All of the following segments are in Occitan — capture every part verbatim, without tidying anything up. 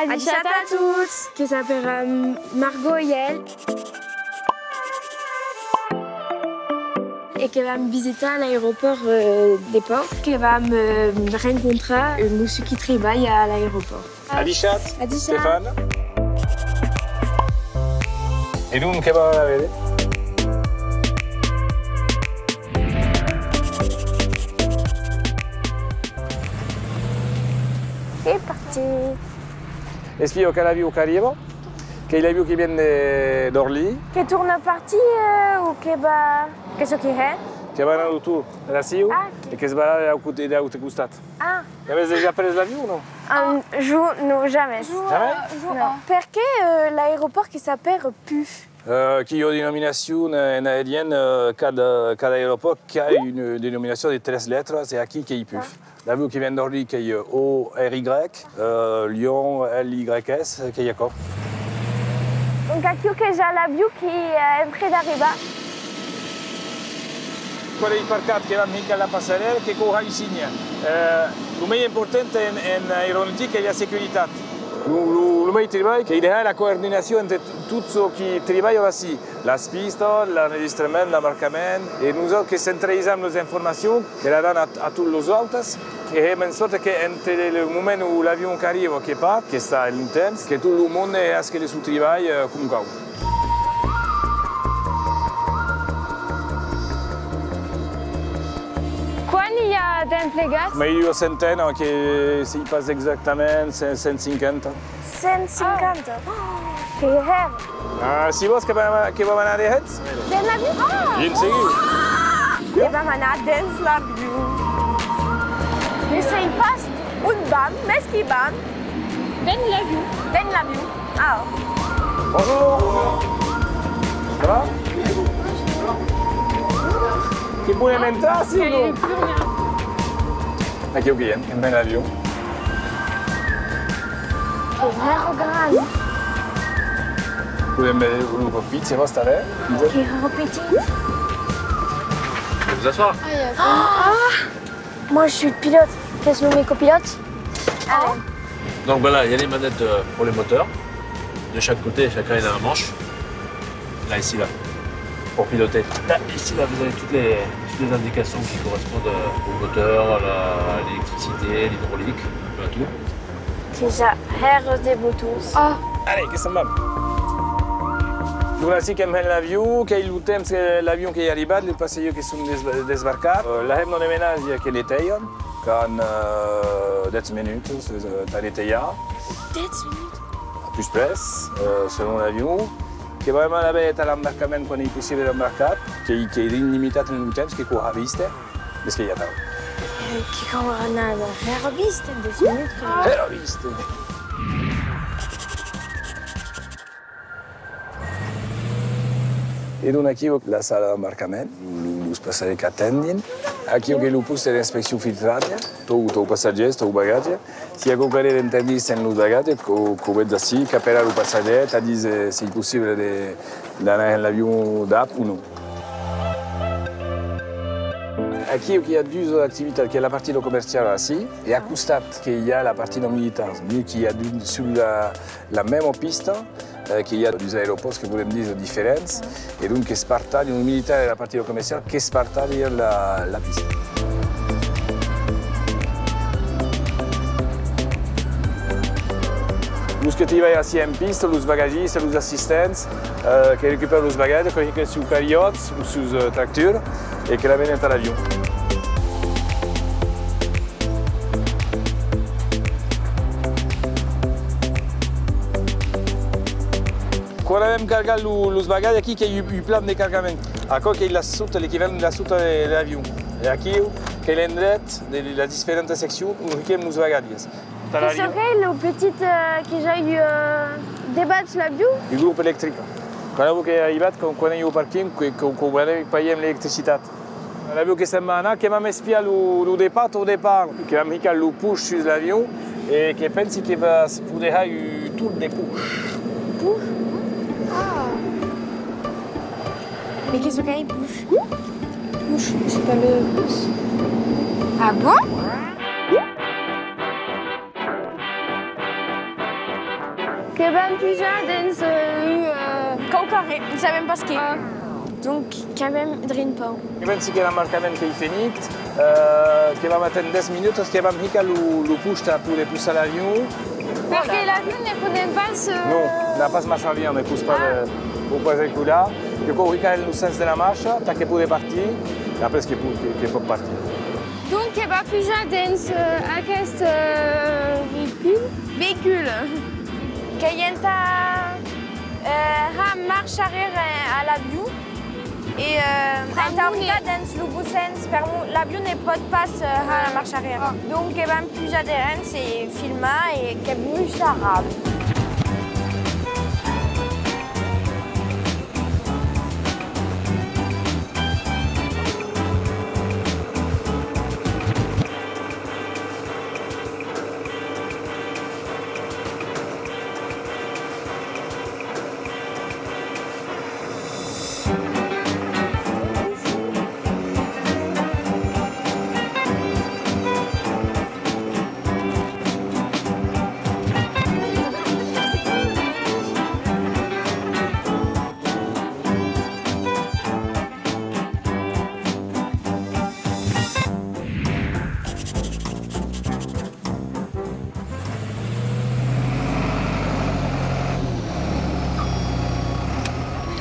Adishatz a tots! Que s'apèra Margot e Yael. E que vam visitar l'aeropòrt, eh, de Pau. Que vam, eh, rencontrar un mossur qui tribalha a l'aeropòrt. Adishatz, Adishatz. Stefan. E donc, que vam anar véder? C'est parti. Espiu, qual avion qu'arriba? Qu'ei l'avion qui vien de, d'Orly. Que torna partir, eh, o que va... Qu'ei çò qui hè? Que va anar au torn de la ciu, ah, ok, e que's barra de l'aute, de l'aute costat. Ah. L'avètz dejà pres l'avion o non? Ah, jo, non, jamès. Jamès? Non. Perqué, eh, l'aeropòrt que s'apèra Puf? Eh, qu'i a denominacion, eh, en aerian, eh, cada, cada aeropòrt qu'a una denominacion de tres letras, e aquí qu'ei Puf. Ah. L'avion qui vien d'Orly qu'ei, eh, O R Y, eh, Lyon L Y S, qu'ei aquò. Donc aquiu qu'ei ja l'avion qui, eh, en près d'arribar. Quan ei parcat, que vam hicar la passarèla, que cau har un signe. Eh, lo mei important en, en aeronautica ei la securitat. Lo, lo, lo mei tribalh qu'ei de har la coordinacion entre t-, tot çò qui tribalha ací, las pistas, l'enregistrament, l'embarcament, e nosauts que centralizam las informacions, que la dan a, a tots los autes, que hèm en sòrta que entre le, le moment ont l'avion qu'arriba, que part, que està en un temps, que tot lo monde hasque le son tribalh, eh, com cau. Quant i a d'emplegats? Mei d'ua centena, que sèi pas exactament, cent, cent cinquanta. Cent cinquanta? Oh, que hèra! Ah, si vòs que vam, que vam anar dehens? Dens l'avion? Ah! Bien segur! Que vam anar dens l'avion. Ne sèi pas ont vam, mes qu'i vam. Dens l'avion. Dens l'avion. Ah. Bonjour. Ça va? Que podem entrar, si o non? Aquiu que i èm, en plen avion. Que hèra gran! Podem véder lo cockpit, se vòs tanben. Que hèra petit! Vous asseoir. Ah! Moi, je suis le pilote. Qu'est-ce que le copilote? Allez. Donc voilà, il y a les manettes, euh, pour les moteurs. De chaque côté, chacun il a un manche. Là, ici, là, pour piloter. Là, ici, là, vous avez toutes les, toutes les indications qui correspondent, euh, au moteur, à la, à l'électricité, l'hydraulique, un peu à tout. Dejà, hèra de botons. Ah! Allez, que se'n vam! Donc, ací qu'èm en l'avion, qu'ei lo temps que l'avion qu'ei arribat, los passatgièrs que son des-, desbarcats. Euh, la hemna de menatge que neteja, qu'an, euh, dètz minutas, euh, tà netejar. Dètz minutas? A pus près, euh, selon l'avion. Que vam anar véder a l'embarcament quan ei possible d'embarcar, qu'ei, qu'ei limitat en lo temps, que cau har viste, mes qu'ei atau. Eh, que cau anar hèra viste, dètz minutas que... Hèra viste! E donc aquiu, la sala d'embarcament, lo, lo, los passatgièrs qu'atendin. Aquiu qu'ei lo pòste d'inspeccion filtratge, tot, tot passatgièrs, tot bagatge. Si i a quauquarren d'interdit en lo bagatge, qu'o, qu'o vetz ací, qu'apèla lo passatgièr, tà díser s'ei possible de, d'anar en l'avion dab o non. Aquiu que i a duas activitats, qu'ei la partida comerciala ací, e a costat que i a la partida militara, mièg que i a d'un, sus la, la mèma pista, eh, que i a dus aeropòrts que podem díser diferents, e donc que's partatjan, lo militar e la partida comerciala, que's partatjan la, la pista. Los que tribalhan ací en pista, los bagagistas, los assistents, eh, que recupèran los bagatges, que hican sus cariòts o sus, eh, tractors, e que la menan a l'avion. Quan avèm cargat lo, los bagatges, aquí qu'ei un, un plan de cargament. Aquò qu'ei la sota, l'equivalent de la sota de, de l'avion. E aquiu qu'ei l'endret de las diferentas seccions ont hiquem los bagatges. Tà l'avion. Qu'ei çò qu'ei lo petit, eh, que i a, eh, devath l'avion? Un grop electric. Quan aquò qu'ei arribat, quan, quan ei au parking, que, que, que paiem l'electricitat. L'avion que se'n va anar, que vam espiar lo, lo depart au depart, que vam hicar lo posh sus l'avion e que pensi que vas poder har un torn de posh. Posh? Ah. Mais qu'est-ce qu'un posh? Posh, c'est pas le pouce. Ah bon? Que vam pujar dens, euh, un, euh, quauquarren, sabem pas qué. Ah. Donc, qu'avem drin paur. Que pensi que l'embarcament qu'ei fenit, euh, que vam aténder dètz minutas, que vam hicar lo, lo push tà poder possar l'avion. Perque l'avion ne podem pas, euh... Non, n'a pas marcha bien, me pos pas, euh, o pas decolar. Que cau hicar en lo sens de la marcha, tà que poder partir, e après que po-, que, que pòt partir. Donc, que va pujar dens, euh, aqueste, euh, veïcul. Veïcul. Qu'ei entà, euh, har marcha arrièr, euh, a l'avion. E, euh, entà ficar dens lo bon sens, per'mor l'avion ne pòt pas, euh, har la marcha arrièr. Ah. Donc, que vam pujar derens e filmar e que musarà.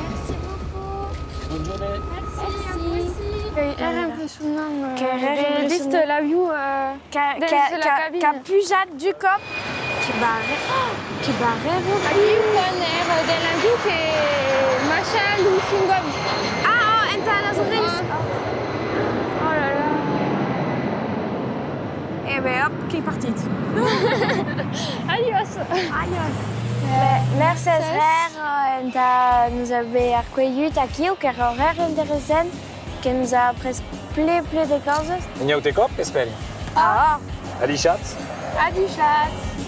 Merci beaucoup. Bonne journée. Merci, à vous aussi. Qu'ei hèra impressionant, euh, de viste l'avion, euh, dens la cabina. Qu'a, qu'a, qu'a pujat du còp. Que barrèra, que barrèra. Aquiu, quan èra dens l'avion que marcha lo chewing-gum. Ah, oh, entà las aurelhas. Ah. Oh là là. E ben, hòp, qu'ei partit. Adiós. Adiós. Eh, mercés hèra entà nos aver arcuelhut aquiu, qu'èra hèra interessant, que nos a aprés ple, ple de causas. Un aute còp, qu'espèri. Ah. Adishatz. Adishatz.